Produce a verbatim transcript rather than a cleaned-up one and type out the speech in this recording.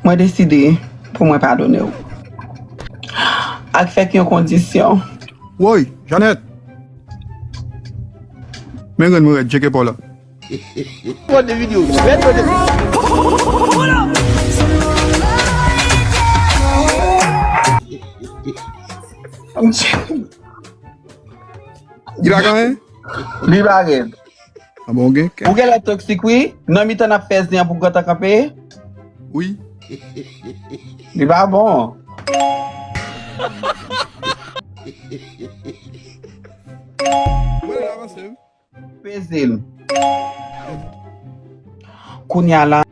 Mwen deside pou mwen padone w. Ak fèk yon kondisyon. Woy, Janet! Men grenn mwen rèd, tcheke pa w la. Rèd de videyo. Rèd de videyo. Li pa gen anyen? Li pa rèd. Ah bon, gen kè. Ou genlè toksik, wi. Nan mitan n ap fè zen an pou w gentan kanpe. Wi. Li pa bon. Mwen la avanse. Peze l. Kounye a la,